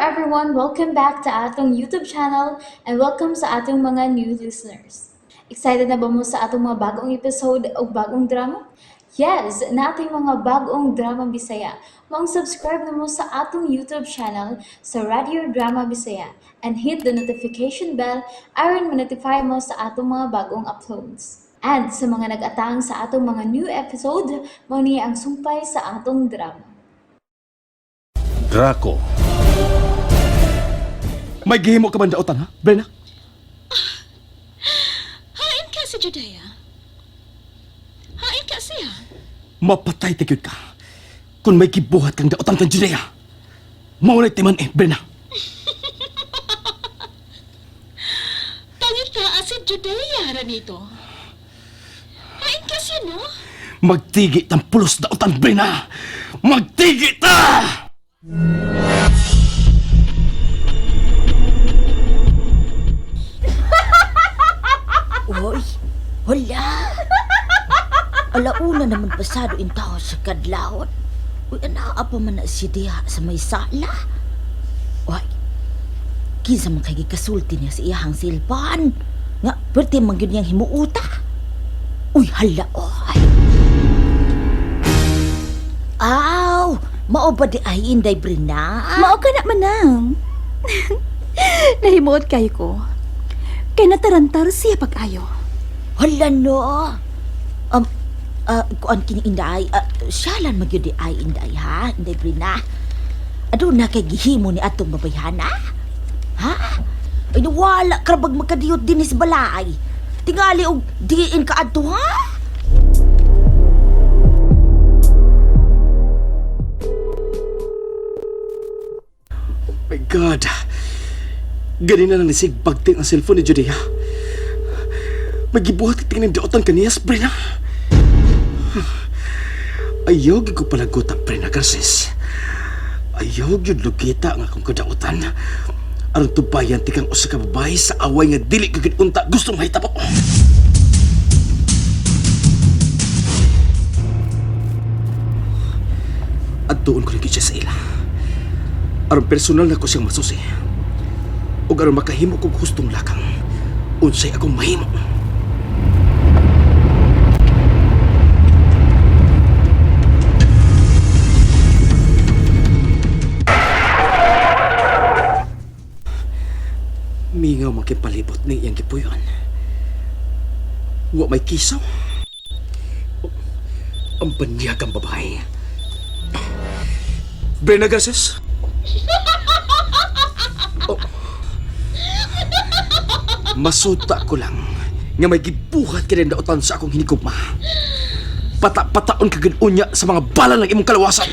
everyone! Welcome back to atong YouTube channel and welcome sa atong mga new listeners. Excited na ba mo sa atong mga bagong episode o bagong drama? Yes, nating mga bagong drama Bisaya. Maong subscribe na mo sa atong YouTube channel sa Radio Drama Bisaya and hit the notification bell aron ma-notify mo sa atong mga bagong uploads. And sa mga nag-atang sa atong mga new episode, mao ni ang sumpay sa atong drama. Draco. May gihimo ka man daotan, ha? Brena? Hain ka sa Judea. Hain ka siya. Mapatay ta gyud ka. Kung may gibuhat kang daotan kang Judea. Maulay timan eh, Brena. Pangit ka si Judea, Ranito. Hain ka siya, no? Magtigi tang pulos daotan, Brena! Magtigi ta! Uy, wala. Alauna naman pasado in tao sa kadlawon. Uy, anaa pa man na si diha sa may sala. Uy, kinsa man kay gikasulti niya sa iyahang silpan. Nga, pwerte man gyud niyang himuuta. Uy, hala, oy. Aw, mao ba di ay Inday Brina? Mao ka na manang. Nahimuot kayo ko. Kay natarantar siya pag-ayo. Hala no. Um, kuan kini Inday, siyalan magyud di ay Inday ha, Inday Brina. Aduna kay gihimo ni atong babayhana? Ha? Ay nawala ka bag makadiyot dinhi sa balay. Tingali og diin ka adto ha? My God! Ganina lang nisig bagting ang cellphone ni Judea. May gibuhat ka tingnan daotan kaniya, Brena. Ayaw gyud ko palaguta, Brena Garces. Ayaw gyud lugita ang akong kadautan. Aron tubayan tikang usa ka babae sa away nga dili ka gyud unta gustong mahitabo. Adtuon ko na gyud siya sa ila. Aron personal na ko siyang masusi. Ug aron makahimo kog hustong lakang. Unsay akong mahimo. Mingaw man kay palibot ning iyang gipuy-an. Wa may kisaw. Ang banyagang babae. Brenda Garces? Masuta ko lang nga may gibuhat ka rin daotan sa akong hinigugma. Pata-pataon ka gid unya sa mga bala ng imong kalawasan.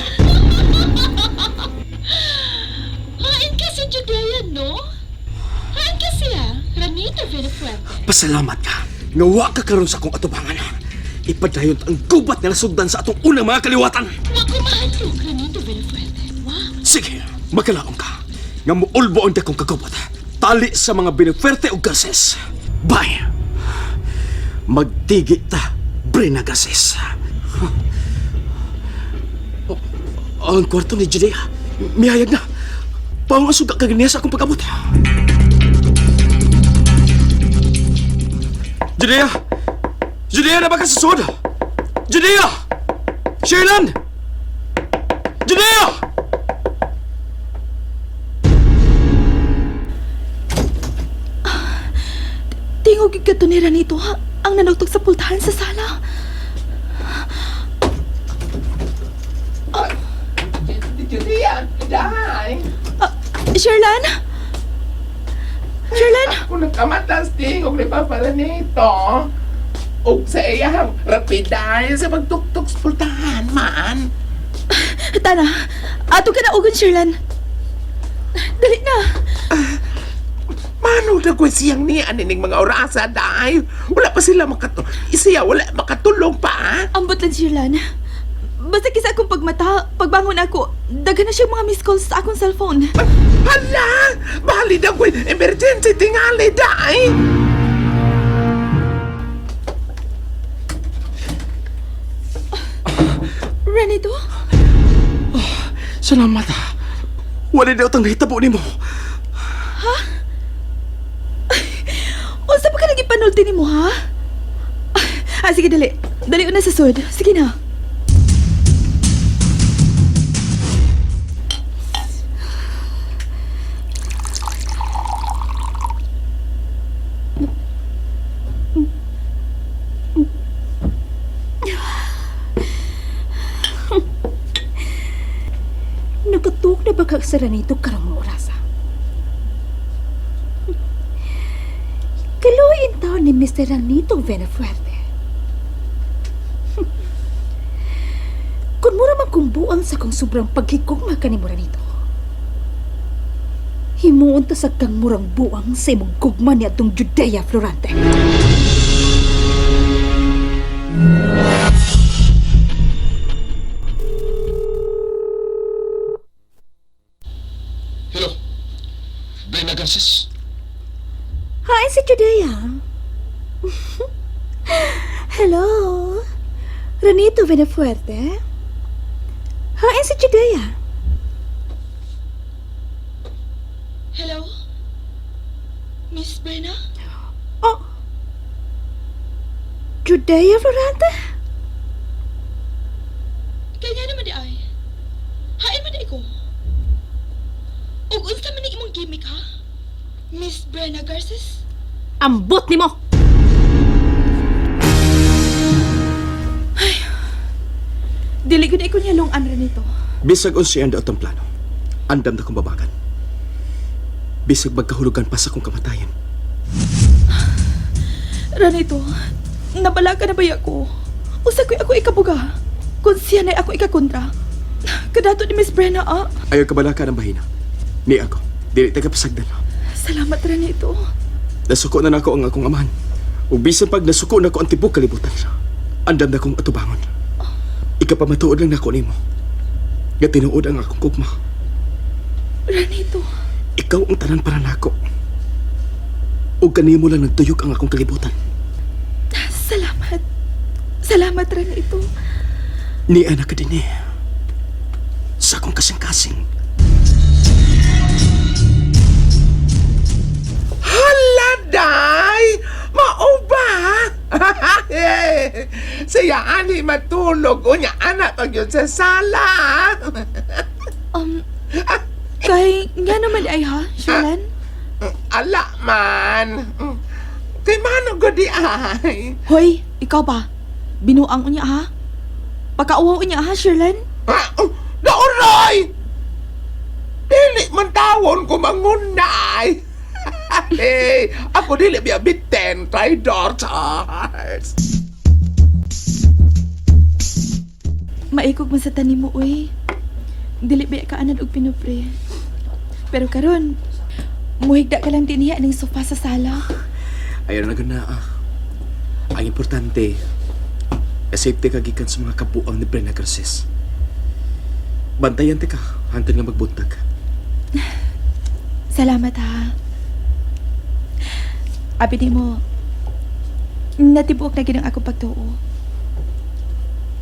Hain ka sa Judea, no? Hain ka siya, Ranito Villafuerte. Pasalamat ka nga wa ka karon sa akong atubangan. Ipadayon ang gubat nga nasugdan sa atong unang mga kaliwatan. Wa ko mahadlok, Ranito Villafuerte. Wa. Sige, magkalaom ka. Nga muulbo ang dakong kagubat. Tali sa mga Benefuerte o Garces. Bye! Magtigi ta, Brina Garces. Oh, ang kwarto ni Judea, mihayag na. Pangasuga ka niya sa akong pag-abot. Judea! Judea na ba ka sa sud? Judea! Shailan! Judea! Tingog gyud kadto ni Ranito ha, ang nanugtog sa pultahan sa sala. Judea, dahay. Ah, Sherlan? Sherlan? Ako nagkamatas tingog ni Papa Renito. Og sa iyang rapiday sa pagtuktok sa pultahan man. Tana, ato ka na ugon, Sherlan. Dali na. Mano na ko siyang ni anining mga orasa dahay. Wala pa sila makatulong. Isiya wala makatulong pa. Ah. Ambot lang, Sherlan. Basta kisa akong pagmata, pagbangon ako, daghan na siyang mga missed calls sa akong cellphone. Hala! Bali na ko emergency tingali dahay. Renito? Salamat ha. Wala daw tang nahitabo nimo. Unsa pa ka naging panulti nimo ha? Ah, sige dali. Dali una sa sud. Sige na. Nagatuok na ba ka sa Ranito karong orasa? Kaluoy taon ni Mr. Ranito Venafuerte. Kung mura man kong buang sa kong sobrang paghigugma kanimo Ranito. Himuon ta sa kang murang buang sa imong gugma ni atong Judea Florante. Hello. Brenda Garces. Hi, si Judea. Hello. Ranito Venafuerte. Hi, si Judea. Hello? Miss Brenna? Oh. Judea Florante? Kaya nga naman di ay. Hain man di ko. Ug unsa man ni imong gimmick ha? Miss Brenna Garces? Ambot nimo! Dili gud ko niya long an nito. Bisag unsa ang daot ang plano. Andam na kong babagan. Bisag magkahulugan pa sa akong kamatayan. Ranito, nabala ka na ba ako? Usa ko'y ako ikabuga. Kung siya na ako ikakontra. Kadato ni Miss Brenna, ah. Ayaw kabalaka ng bahina. Ni ako. Dili ta kapasagdan. Salamat, Ranito. Nasuko na nako ang akong amahan. Ug bisan pag nasuko na ko ang tibok kalibutan. Andam na kong atubangon. Ikapamatuod lang nako nimo. Nga tinuod ang akong gugma. Ranito. Ikaw ang tanan para nako. Ug kanimo lang nagtuyok ang akong kalibutan. Salamat. Salamat, Ranito. Ni anak ka din eh. Sa akong kasing-kasing. Hala, day! Mao ba? Siya ani matulog. Unya, anak pag yun sa sala. Kay nga naman di ay ha, Sherlan? Ala man. Kay mano ko di ay. Hoy, ikaw ba? Binuang unya ha? Pakauwaw unya ha, Sherlan? Ah, oh, Nauroy! Dili man tawon ko mangunay. Hey, ako dili biya biten, traidor, Charles. Maikog man sa tanim mo, uy. Dili ba ka anad og pinupre. Pero karon, muhigda ka lang din niya ning sofa sa sala. Ayaw na gana ah. Ang importante, safety ka gikan sa mga kabuang ni Brenda Garces. Bantayan ka, hantod nga magbuntag. Salamat ha. Abi di mo, natibuok na ginang ako pagtuo.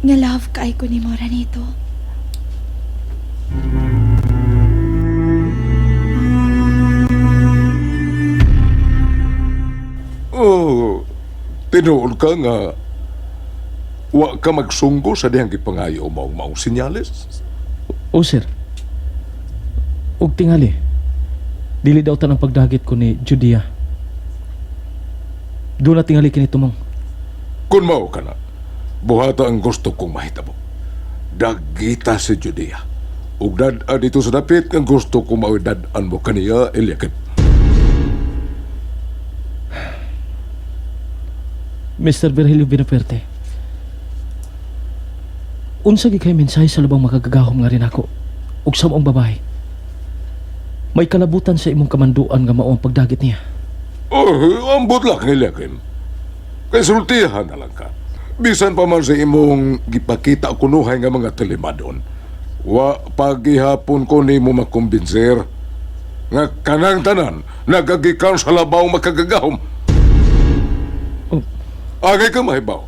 Nga love kaay ko ni Mora nito. Oh, tinuod ka nga wa ka magsunggo sa dihang gipangayo mo ang maong sinyales. O sir. Ug tingali. Dili daw tanang pagdagit ko ni Judea. Doon na tingali kini tumong. Kung mao ka na, buhata ang gusto kong mahitabo. Dagita si Judea. Ug dad-an dito sa dapit ang gusto kong mao'y dad-an mo kaniya, Eliakim. Mr. Virgilio Vinafuerte. Unsa gi kay mensahe sa labang makagagahom nga rin ako ug sa maong babae. May kalabutan sa imong kamanduan nga mao ang pagdagit niya. Oh, ambot lang, Eliakim. Kay sultihan na lang ka. Bisan pa man sa imong gipakita kunuhay nga mga tilimadon. Wa pagihapon ko nimo makumbinser nga kanang tanan nagagikan sa labaw makagagahom. Oh. Agay ka mahibaw.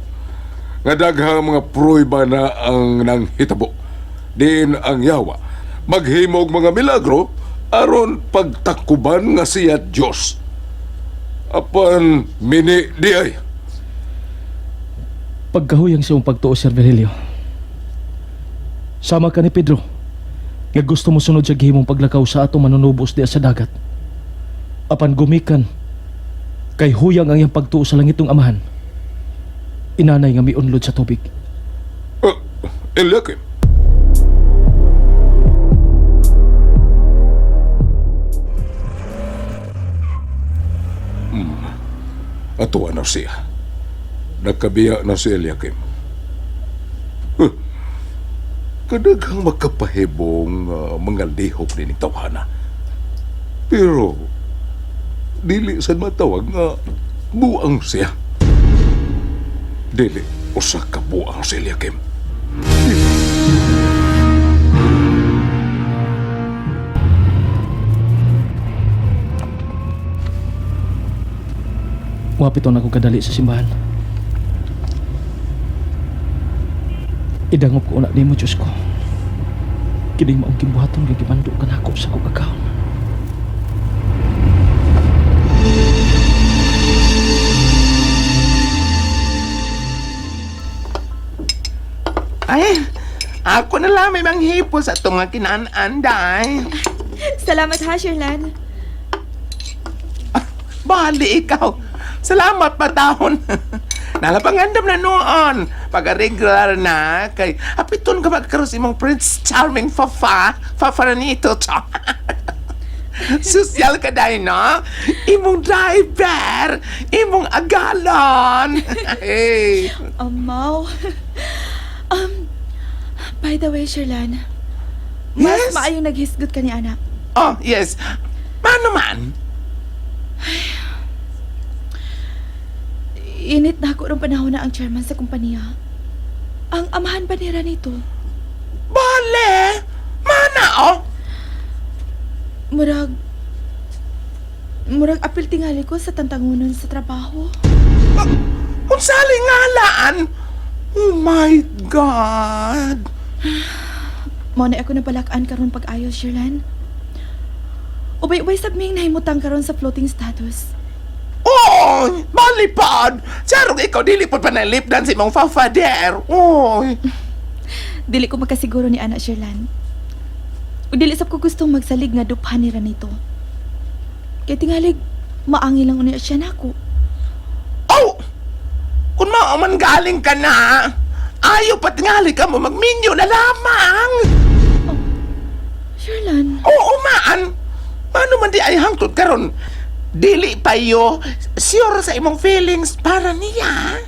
Nga daghang mga pruiba na ang nanghitabo. Diin ang yawa. Maghimog mga milagro Aron pagtakuban nga siya Dios. Apan mini di ay. Pagkahuyang sa imong pagtuo, Sir Virgilio. Sama ka ni Pedro, nga gusto mo sunod sa gihimong paglakaw sa atong manunubos diya sa dagat. Apan gumikan, kay huyang ang iyang pagtuo sa langitong amahan. Inanay nga miunlod sa tubig. Eliakim. Atuwa na siya. Nakabiya na si Eliakim. Huh. Kadaghang makapahibong mga lihok ni tawhana. Pero, dili sad matawag nga buang siya. Dili usa ka buang si Eliakim. Wapito na ako kadali sa simbahan. Idangop ko una nimo, Diyos ko. Kini maong gimbuhaton nga gimando ka nako sa kong account. Ay, ako na lang may manghipo sa itong mga kinaan-anday. Salamat ha, Sherlan. Bali ikaw. Salamat patahon. Nalapangandam na noon. Pag-regular na, kay apiton ka magkaroon sa imong Prince Charming Fafa. Fafa na nito. Sosyal ka dahil, no? Imong driver, imong agalon. Hey. Amaw. By the way, Sherlan, mas Yes? maayong naghisgot ka ni anak. Oh, yes. Mano man? Init na ako rong panahon na ang chairman sa kumpanya. Ang amahan ba nila nito? Bale! Mana, oh! Murag apil tingali ko sa tantangunon sa trabaho. Unsali ngalaan? Oh my God! Mao na ako nabalakaan karon pag-ayos, Sherlan. Ubay-ubay sab ming nahimutang karon sa floating status. Oy! Malipad! Charong ikaw, dili po pa na-lip dance imong fafader. Oy! Dili ko makasiguro ni Ana, Sherlan. Ug dili sab ko gustong magsalig nga duphan ni Ranito. Kay tingalig, maangi lang unya siya nako. Oh! Kung mao man galing ka na, ayaw patingali ka mo, magminyo na lamang! Oh, Sherlan. Oo, maan! Paano man di ay hangtod karon? Dili pa yo, sure sa imong feelings para niya.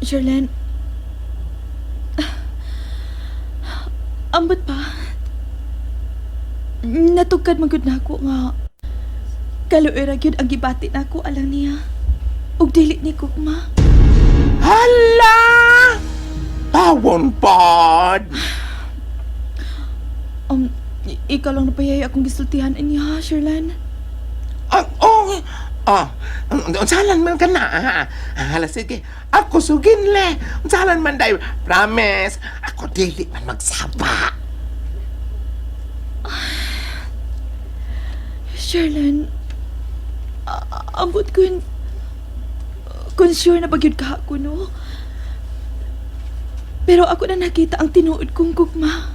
Sherlan. Ambot pa. Natugkad magud nako nga kaluoy ra gyud ang gibati nako alang niya. Ug dili ni gugma. Hala! Tawon pod! Ikaw lang napayay akong gisultihan niya, Sherlan. Ah, oh, oh, unsalan man ka na, ha? Hala, sige. Ako sugin le. Unsalan man day. Promise. Ako dili man magsaba. Sherlan, ambot kun sure na bagyod ka ako, no? Pero ako na nakita ang tinuod kong gugma.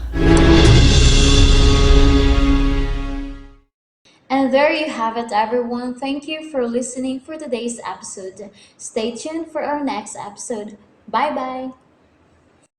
And there you have it, everyone. Thank you for listening for today's episode. Stay tuned for our next episode. Bye bye.